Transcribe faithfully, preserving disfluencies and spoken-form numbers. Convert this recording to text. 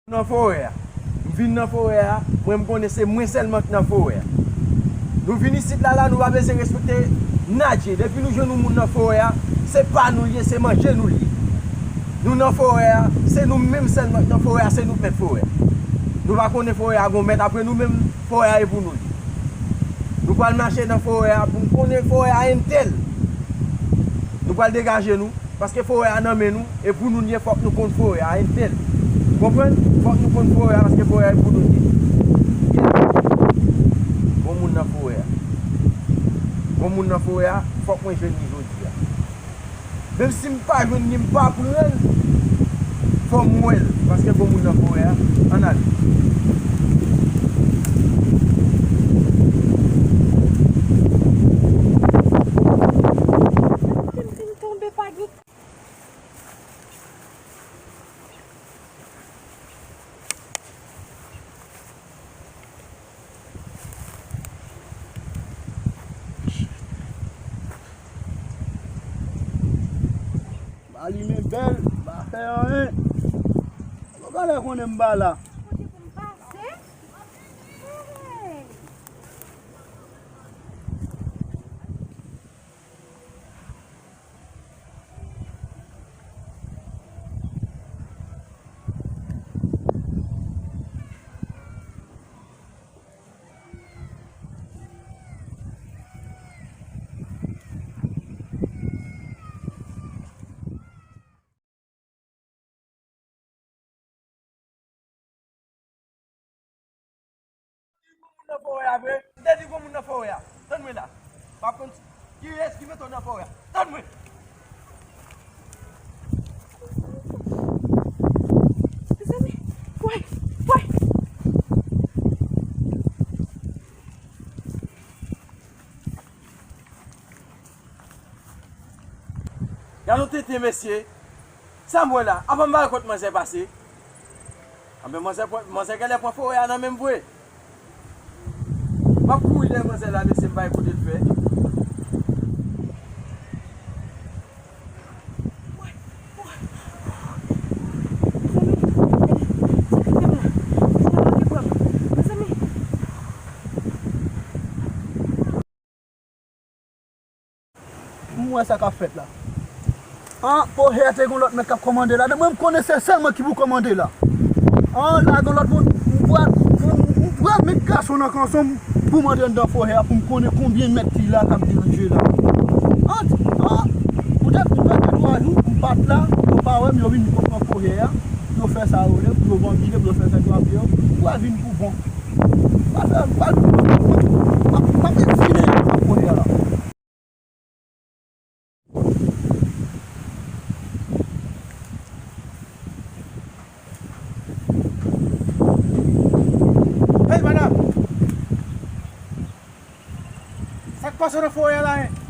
Nan forè a. M vin nan forè a, mwen m konnen se mwen sèlman k nan forè a. Nou vin isit la, la, nou pa bezwen respekte nadje. Depi nou jwenn yon moun nan forè a, se pa nou l ye, se manje nou l ye. Nou nan forè a, se nou menm sèlman k nan forè a, se nou k mèt forè a. Nou pa konnen forè a gon mèt apre nou menm, forè a e pou nou l ye. Nou pral mache nan forè a pou n konnen forè a entèl. Nou pral degaje nou. Paske forè a nan men nou, e pou nou l ye, fòk nou konn forè a entèl. Konprann? Fòk nou konn forè a, paske forè a e pou nou l ye. Gon moun nan forè a. Gon moun nan forè a, fòk mwen jwenn li jodi a. Menm si m pa jwenn li, m pa pran l, fò m wè l, paske gon moun nan forè a. Ann ale. Kote m fin tonbe, pa gen M alimen bèl, m pa fè anyen. Mwen pa lè konnen m pa la. Kote pou m pase? Hey! Gon moun nan forè a vre. M te di gon moun nan forè a. Tann mwen la. M ap konn kiyès ki mete w nan forè a. Tann mwen. Mezanmi, woy, woy. Gade yon tenten, mesye. Sa m wè la, apa m pa wè kot manzè pase? Anben, manzè pran, manzè genlè pran forè a nan men m vre. M ap kouri dèyè manzè la, mesye, m pa wè kote l fè. Mezanmi. M wè sa k ap fèt la. An, forè a te gen lòt nèg k ap kòmande la. Mwen, m konnen se sèl mwen ki pou kòmande la. An, la gen lòt moun. M pral, m, m pral met gason nan kanson m pou m antre anndan forè a pou m konnen konbyen mèt ki la k ap dirije la. An, an, poutèt m fè de twa jou, m pa t la, yo pa wè m, yo vin pran forè a, pou yo fè sa yo vle, pou yo vanbile, pou yo fè sa yo vle, m pral vin pou bon. M pral fè, m pral, m ap, m ap egzile nan forè a la. Hey, madanm! Sa k pase nan forè a la, en?